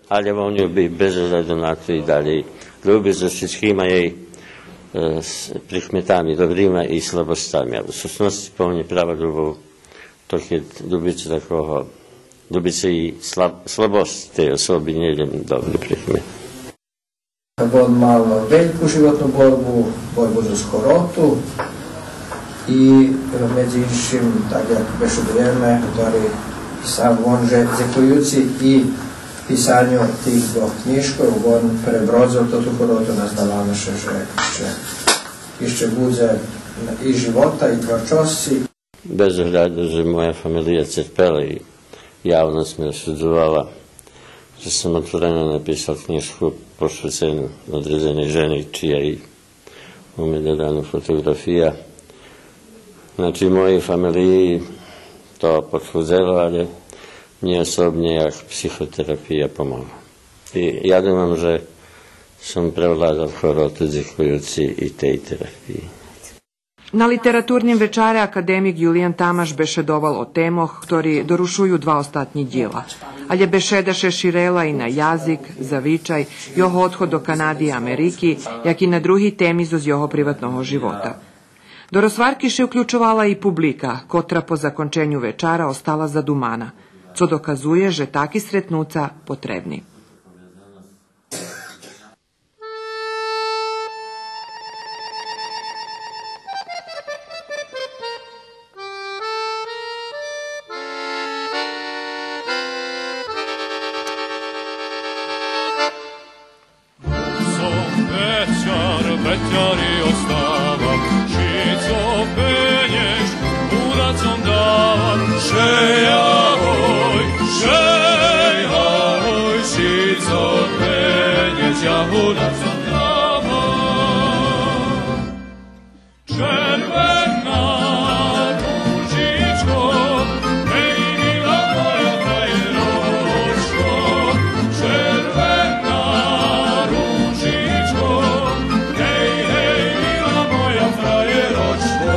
Але вон ю би без огляду на то и далєй любел зоз шицкима єй, е, с-, прихметами добрима и слабосцами. А у сущносци повнє права любов то кед любице такого, любице и слаб-, слабосц тей особи, нє лєм добри прихмети. Вон мал вельку животну борбу, борбу зоз хороту и, е, медзи иншим, так як бешедуєме, гвари сам вон же, дзекуюци и писаню тих двох кнїжкох, вон пребродзел тоту хороту, наздаваме ше же ище, ище будзе и живота, и творчосци. Без огляду же моя фамелия церпела и явносц ме осудзовала же сом отворено написал кнїжку пошвецену одредзеней жени, чия и у мене дано фотоґрафия. Значи, моєй фамелиї то подходзело, але мнє особнє як психотерапия помогла. И я думам же сом превладал хороту дзекуюци и тей терапиї. На литературним вечаре академик Юлиян Тамаш бешедовал о темох хтори дорушую два остатнї дїла. Але бешеда ше ширела и на язик, завичай, його одход до Канади и Америки, як и на други теми зоз його приватного живота. До розгварки ше уключовала и публика, котра по законченю вечара остала задумана. цо доказує же таки стретнуца потребни. Сом петяр, петяр и остава, шицо пенєж удацом дава. Шей агой, шей агой, шицо пенєж удацом дава. Червена ружичко, гей, мила моя фраєрочко, червена ружичко, гей, гей, мила моя фраєрочко.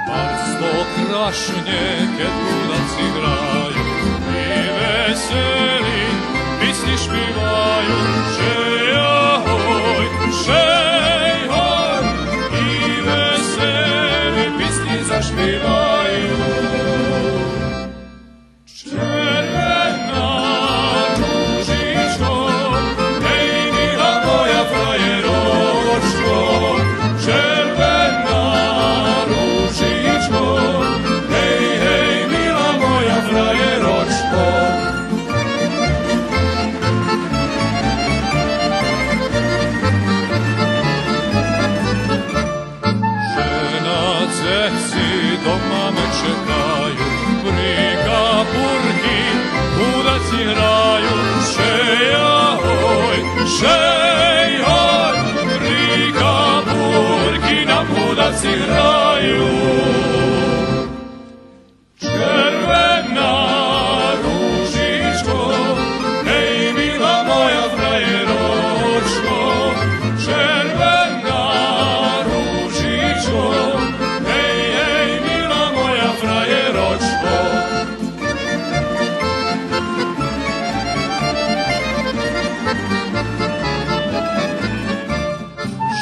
Барз то крашнє, кед удаци граю, и весели писнї шпиваю. Шей агой, шей агой, и весели писнї зашпиваю. Червена ружичко, гей, мила моя фраєрочко, червена ружичко, гей, гей, мила моя фраєрочко. Жена, дзеци дома ме чекаю, при капурки удаци граю. Шей агой, шей агой, при капурки нам удаци граю. Червена ружичко, гей, мила моя фраєрочко, червена ружичко, гей, гей, мила моя фраєрочко.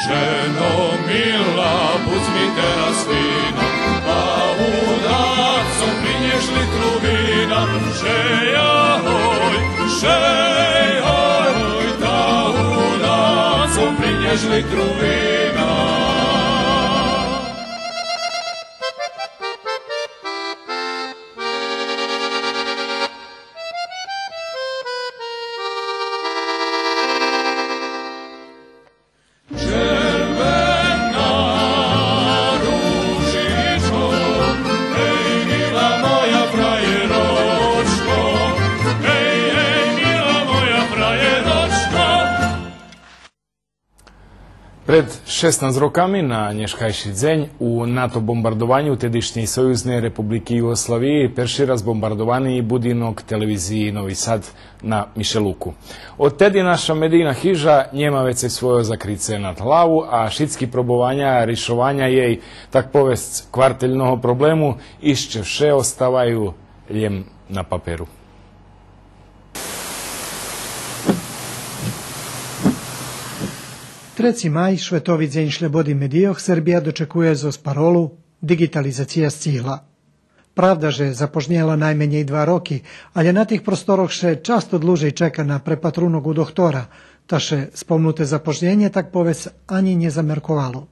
Жено мила, будз ми тераз фина, та удацом принєж литру вина. Шей агой, шей агой, та удацом принєж литру вина. Червена ружичко, гей, мила моя фраєрочко, гей, гей, мила моя фраєрочко. Пред шеснац роками на нєшкайши дзень у НАТО бомбардованю тедишнєй Союзней Републики Югославиї перши раз бомбардовани и будинок Телевизиї Нови Сад на Мишелуку. Одтеди наша медийна хижа нєма вецей свойо закрице над главу, а шицки пробованя ришованя єй, так повесц, квартельного проблему ище вше оставаю лєм на паперу. Треци май, Шветови дзень шлєбоди медийох, Сербия дочекує зоз паролу: диґитализация сцигла. Правда же запожнєла найменєй два роки, алє на тих просторох ше часто длужей чека на препатрунок у дохтора, та ше спомнуте запожнєнє, так повесц, анї нє замерковало.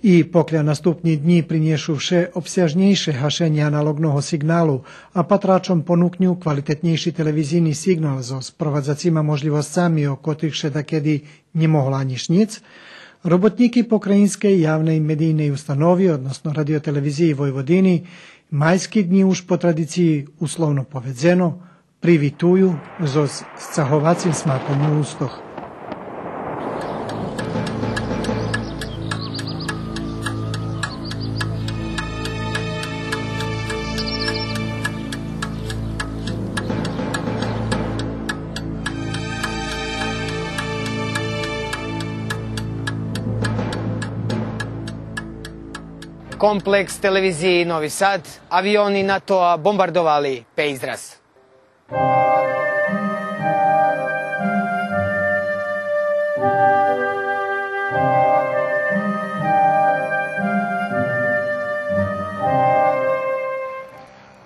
И покля наступни днї принєшу вше обсяжнєйше гашенє аналоґного сиґналу, а патрачом понукню квалитетнєйши телевизийни сиґнал зоз провадзацима можлївосцами, о котрих ше дакеди нє могло анї шнїц, роботнїки Покраїнскей явней медийней установи, односно Радио-телевизиї Войводини, майски днї уж по традициї, условно поведзено, привитую зоз сцаговацим смаком у устох. Комплекс Телевизиї Нови Сад авиони НАТО-а бомбардовали пейц раз.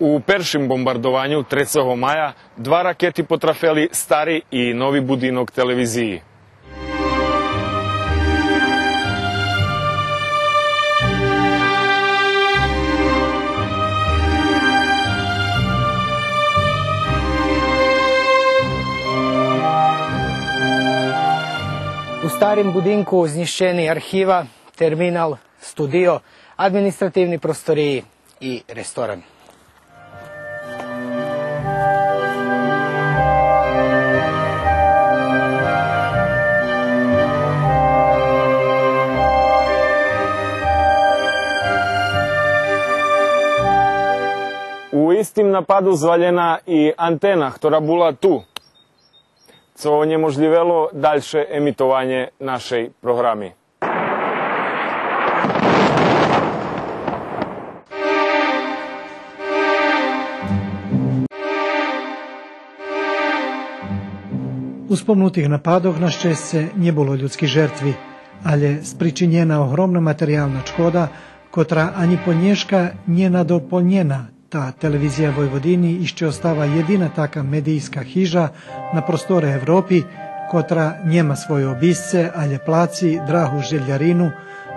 У першим бомбардованю трецого мая два ракети потрафели стари и нови будинок телевизиї. У старим будинку знїщени архива, терминал, студио, административни просториї и ресторан. У истим нападу звалєна и антена, хтора була ту, цо онєможлївело дальше емитованє нашей програми. У спомнутих нападох, на щесце, нє було людски жертви, алє спричинєна огромна материялна шкода, котра анї по нєшка нє надополнєна. Та Телевизия Войводини ище остава єдина така медийска хижа на просторе Европи, котра нєма свойо обисце, алє плаци драгу желярину,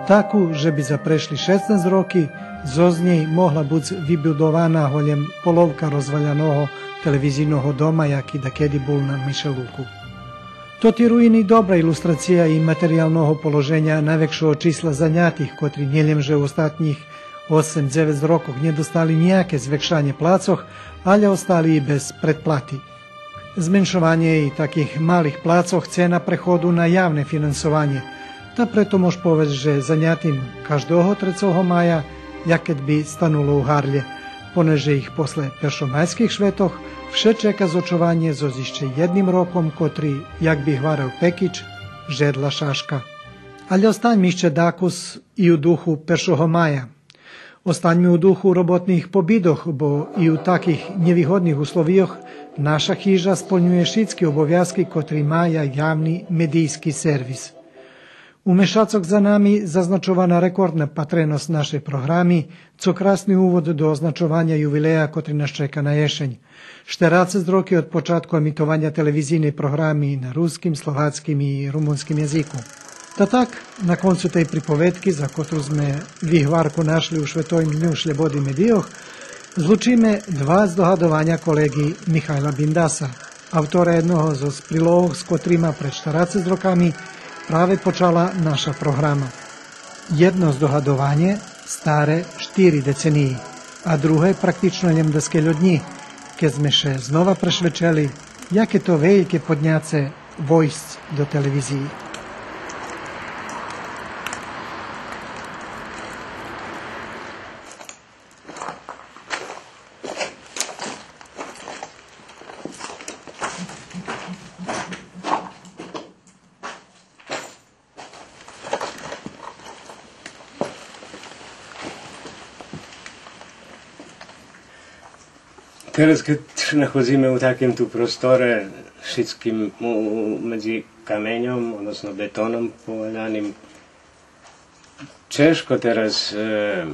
таку же би за прешли шеснац роки зоз нєй могла буц вибудована голєм половка розваляного телевизийного дома, яки дакеди бул на Мишелуку. Тоти руини добра илустрация и материялного положеня найвекшого числа занятих, котри нє лєм же у остатнїх осем-дзевец рокох нє достали нїяке звекшанє плацох, алє остали и без предплати. Зменшованє и таких малих плацох цена преходу на явне финансованє, та прето мож повесц же занятим каждого трецого мая як кед би стануло у гарлє, понеже их после першомайских шветох вше чека з очованє зоз ище єдним роком, котри, як би гварел Пекич, жедла шашка. Алє останьме ище дакус и у духу першого мая. Останьме у духу роботних побидох, бо и у таких нєвигодних условийох наша хижа сполнює шицки обовязки котри ма як явни медийски сервис. У мешацох за нами зазначована рекордна патреносц нашей програми, цо красни увод до означованя ювилея котри нас чека на єшень. Штерацец роки од початку емитованя телевизийней програми на руским, словацким и румунским язику. Та так, на концу тей приповедки, за котру зме вигварку нашли у Шветовим дню шлєбоди медийох, злучиме два здогадованя колеґи Михайла Биндаса, автора єдного зоз прилогох, з котрима пред штерацец роками праве почала наша програма. Єдно здогадованє старе штири децениї, а друге практично лєм даскельо днї, кед зме ше знова прешвечели, яке то вельке подняце войсц до телевизиї. Тераз, кед ше находзиме у таким ту просторе, шицким у, у, медзи каменьом, односно бетоном поваляним, чежко тераз, е,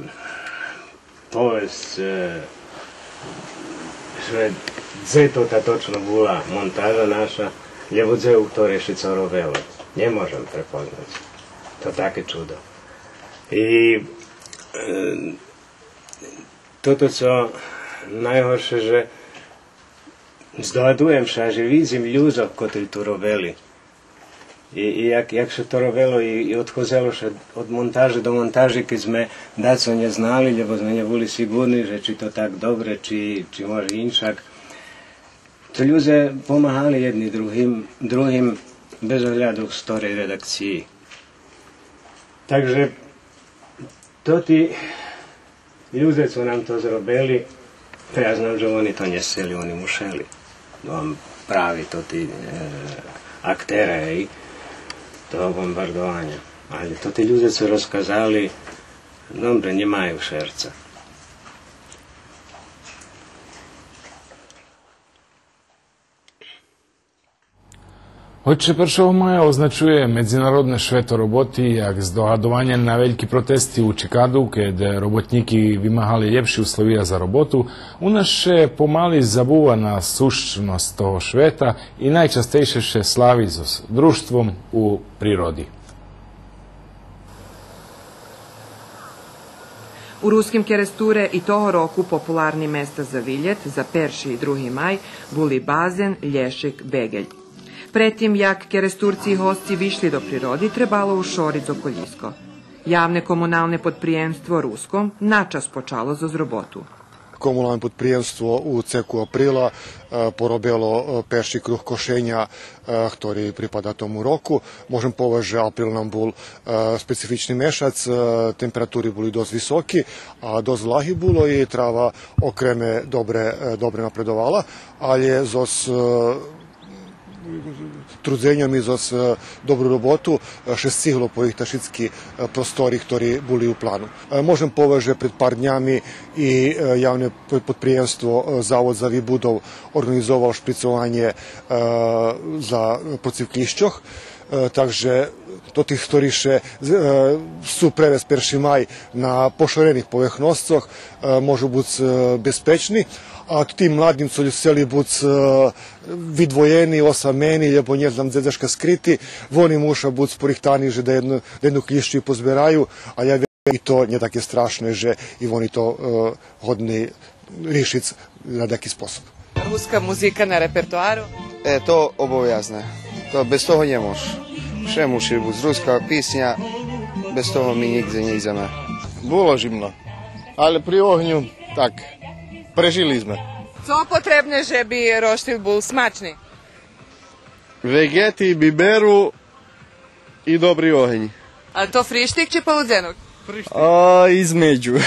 повесц, е, же дзе то та точно була монтажа наша, лєбо дзе у хторей ше цо робело. Нє можем препознац. То таке чудо. И, е, тото цо найгорше, же здогадуєм ше, же видзим людзох котри ту робели. И, и як, як ше то робело и, и одходзело ше од монтажи до монтажи, кед зме дацо нє знали, лєбо зме нє були сиґурни же чи то так добре, чи, чи може иншак. То людзе помагали єдни другим, другим без огляду з хторей редакциї. Так же тоти людзе цо нам то зробели, та я знам же вони то нє сцели, вони мушели. Бо прави тоти, е, актере, гей, того бомбардованя. Але тоти людзе цо розказали, добре, нє маю шерца. Гоч ше першого мая означує Медзинародне швето роботи, як здогадованя на вельки протести у Чикаґу, кед роботнїки вимагали лєпши условия за роботу, у нас ше помали забува на сущносц того швета и найчастейше ше слави зоз дружтвом у природи. У Руским Керестуре и того року популарни места за вилєт за перши и други май були Базен, Лєшик, Беґель. Пред тим як Керестурци и госци вишли до природи, требало ушориц околїско. Явне комуналне подприємство Руском начас почало зоз роботу. Комуналне подприємство у цеку априла, е, поробело, е, перши круг кошеня, е, хтори припада тому року. Можем повесц же април нам бул, е, специфични мешац, е, температури були досц високи, а досц влаги було и трава окреме добре, е, добре напредовала, алє зоз, е, трудзеньом и зоз, е, добру роботу, е, ше сцигло порихтац шицки, е, простори хтори були у плану. Е, можем повесц же пред пар днями и, е, явне п-, подприємство, е, Завод за вибудов орґанизовал шприцованє, е, за, против клїщох. Е, так же тоти хтори ше, е, сцу превесц перши май на пошорених поверхносцох, е, можу буц, е, безпечни. А тим младим цо сцели буц, е, видвоєни, осамени, лєбо нє знам дзе дзешка скрити, вони муша буц порихтани же да єдну, да єдну клїщу позбераю, а я верим и то нє таке страшне же и вони то, е, годни ришиц на даяки способ. Руска музика на репертоару? Е, то обовязне. То без того нє мож. Вше муши буц руска писня, без того ми нїґдзе нє идземе. Було жимно, але при огню так, прежили зме. Цо потребне же би роштиль бул смачни? Веґети, биберу и добри огень. А то фриштик чи полудзенок? А, између.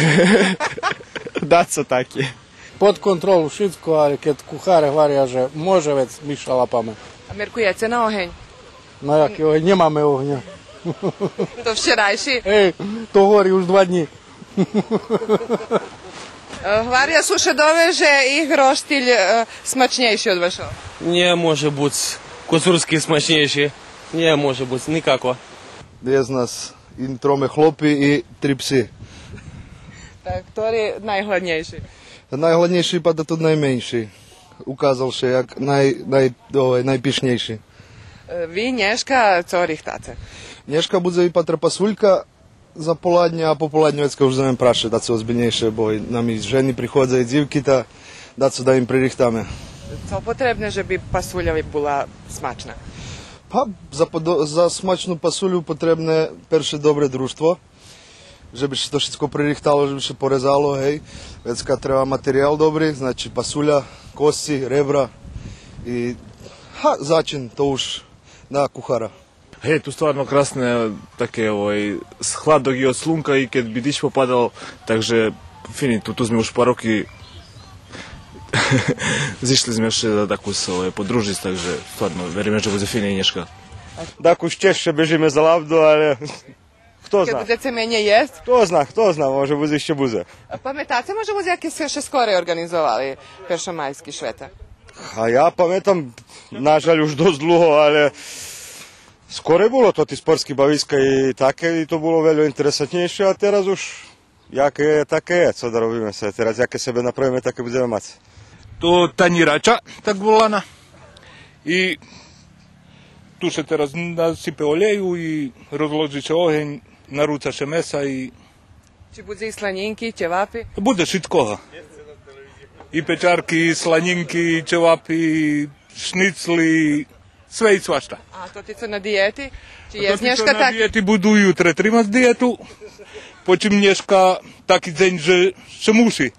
Дацо таке. Под контролу шицко, але кед кухаре гваря же може, вец ми ше лапаме. А меркуєце на огень? На яки огень? Нємаме огня. То вчерайши? Е, то гори уж два днї. Е, гваря сушедове же їх роштиль, е, смачнєйши од вашого. Нє може буц коцурски смачнєйши. Нє може буц никако. Єст нас и троме хлопи и три пси. Так, хтори найгладнєйши? Найгладнєйши ипак тот найменши. Указал ше як най-, най-, овай, найпишнєйши. Е, ви нєшка цо рихтаце? Нєшка будзе ипак пасулька, за поладнє, а пополаднє вецка уж зоме праше, дацо озбильнєйше, бо и нам и жени приходза, и дзивки, та дацо да им пририхтаме. Цо потребне же би пасуля була смачна? Па, за подо-, за смачну пасулю потребне перше добре дружтво, же би ше то шицко пририхтало, же би ше порезало, гей. Вецка треба материял добри, значи пасуля, косци, ребра и, га, зачин, то уж на кухара. Гей, ту стварно красне, таке, овай, с-, хладок и од слунка, и кед би диждж попадал, так же фини, ту, ту зме уж пар роки, зишли зме ше за таку, овай, подружиц, так же стварно вериме же будзе фини нєшка. Дакус чежше бежиме за лавду, але хто зна? Кед будзеце менєй єсц? Хто зна, хто зна, може будзе ище будзе. А паметаце, може будзе, як сце ше скорей орґанизовали першомайски швета? А я паметам, на жаль, уж досц длуго, але скорей було то, тоти спортски бависка и таке, и то було вельо интересантнєйше, а тераз уж яке є, таке є, цо да робиме ше тераз, яке себе направиме, таке будземе мац. То танїрача, так волана. И ту ше тераз насипе олєю и розложи ше огень, наруца ше меса и... Чи будзе и сланїнки, и чевапи? Будзе шицкого. И печарки, и сланїнки, и чевапи, и шницли, све и свашта. А тоти цо на диєти? Чи єст нєшка таки? Тоти цо на диєти буду ютре тримац диєту, почим нєшка таки дзень же ше муши.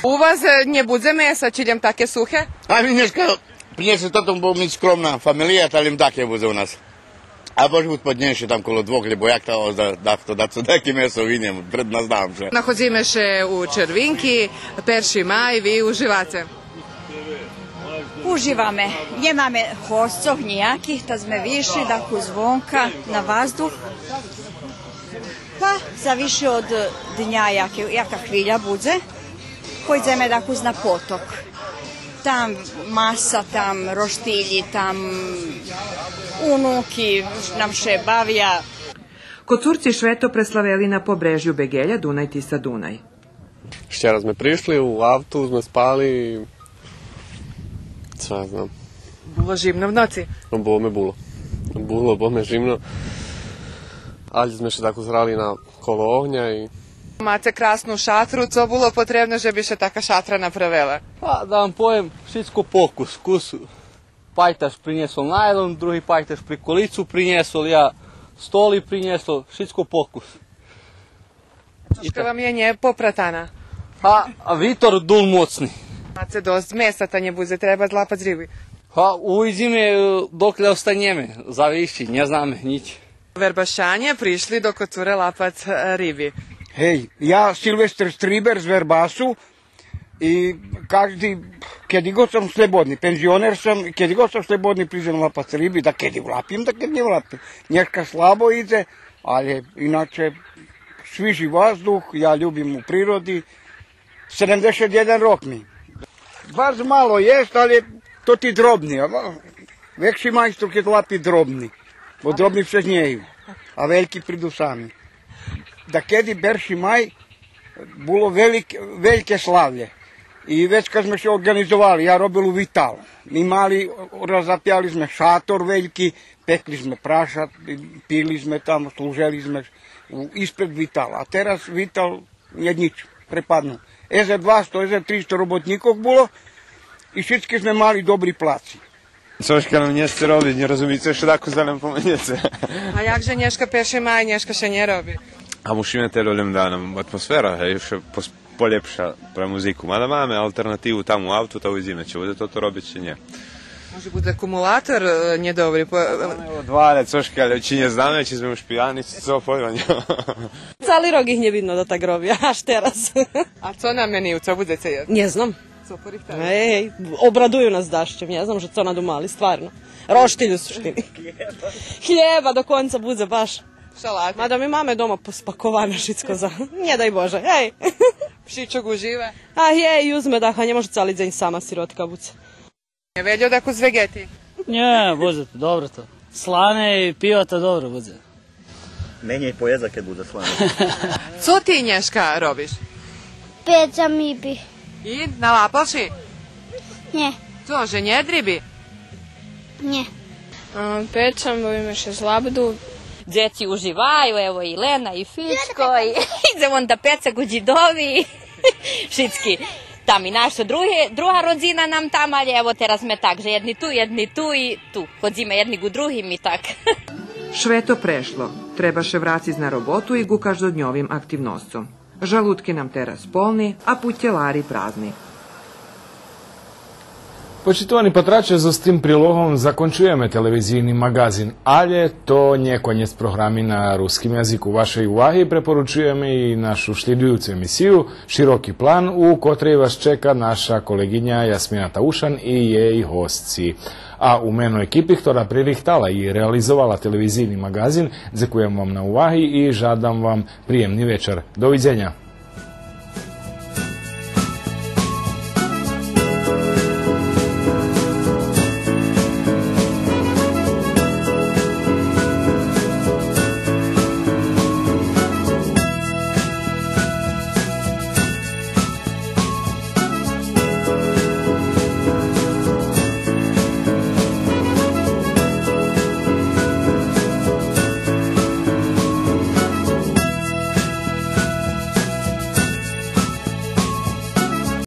У вас, е, нє будзе меса, чи лєм таке сухе? А ми нєшка принєшли тото, бо ми скромна фамелия, та лєм таке будзе у нас. А може буц поднєйше там коло двох, лєбо як та, да, да, то, да, цо таке месо винєм, пред нас знам же. Находзиме ше у Червинки, перши май, ви уживаце? Уживаме. Нємаме госцох нїяких, та зме вишли дакус звонка на ваздух. Па, завиши од дня, яке, яка хвиля будзе. Пойдземе дакус на поток. Там маса, там роштилї, там Унуки нам ше бавя. Коцурци Швето преславели на побрежю Беґеля Дунай-Тиса-Дунай. Вчера зме пришли, у авту зме спали, цо я знам. Було жимно в ноци? Но, було ми було. Було, було ми жимно. Алє зме ше так узграли на коло огня и... Маце красну шатру, цо було потребне же би ше така шатра направела? Па, да вам повем, шицко покус. Кус пайташ принєсол найлон, други пайташ приколицу принєсол, я столи принєсол, шицко покус. Цошка вам є нє попратана? А, а витор дул моцни. Маце досц меса, та нє будзе треба лапац риби? Па, увидзиме, е, докля останєме, зависи, нє знаме нїч. Вербашанє пришли до Коцуре лапац, е, риби. Гей, я Силвестер Стрибер з Вербасу и кажди, кеди год сом слободни, пензионер сом, кеди год сом слободни, придзем лапац риби, дакеди влапим, дакеди нє влапим. Нєшка слабо идзе, алє иначе свижи ваздух, я любим у природи. Седемдзешат єден рок ми. Барз мало єст, алє тоти дробни, а ва-, векши майстор кед лапи дробни, бо дробни вше нє єст, а вельки приду сами. Дакеди перши май було велик-, вельке славє. И вецка зме ше орґанизовали, я робел у Витал. Ми мали, розапяли зме шатор вельки, пекли зме прашат, пили зме там, служели зме у, испред Витала. А тераз Витал нє нїч, препаднул. Езер двасто, езер тристо роботнїкох було и шицки зме мали добри плаци. Цошка нам нє сце робиц, нє розумице, ше тако за нам поменєце. А як же нєшка перши май, нєшка ше нє роби? А мушиме те людзом да нам атмосфера, гей, ше пос-, полєпша пре музику. Мада маме алтернативу там у авту, та увидзиме чи будзе тото робиц, чи нє. Може будзе акумулатор, е, нєдобри, по-, е. Ама, ево, два, алє цошка, алє чи нє знаме, чи зме уж пияни, цо, пойма нємам. Цали рок их нє видно да так робя, аж тераз. А цо наменую, цо будзеце єсц? Нє знам. Цо порихтали? Гей, обрадую нас дашчем, нє знам же цо надумали, стварно. Роштиль у суштини. Хлєба до конца будзе баш. Шалати. Мада ми маме дома поспаковане шицко за, нє дай Боже, гей. Пшичок уживе? А гей, юз зме даха, нє можу цали дзень сама сиротка буц. Нє вельо дакус веґети? Нє, будзе то, добре то. Слане и пиво то добре будзе. Менєй поєдза кед будзе слане. Цо ти нєшка робиш? Пецам риби. И налапал ши? Нє. Цо, же нєт риби? Нє. А, пецам, бавиме ше з лабду. Дзеци уживаю, ево и Лена, и Фичко, и идзе вон да пеце ку дїдови. Шицки. Там и нашо друге, друга родзина нам там, алє ево тераз зме так, же єдни ту, єдни ту и ту. Ходзиме єдни ку другим и так. Швето прешло. Треба ше врациц на роботу и ку каждодньовим активносцом. Жалутки нам тераз полни, а путєлари празни. Почитовани патраче, зоз тим прилогом закончуєме телевизийни маґазин, алє то нє конєц програми на руским язику. Вашей уваги препоручуєме и нашу шлїдуюцу емисию Широки план, у котрей вас чека наша колеґиня Ясмина Таушан и єй госци. А у мено екипи хтора пририхтала и реализовала телевизийни маґазин, дзекуєм вам на уваги и жадам вам приємни вечар. Довидзеня.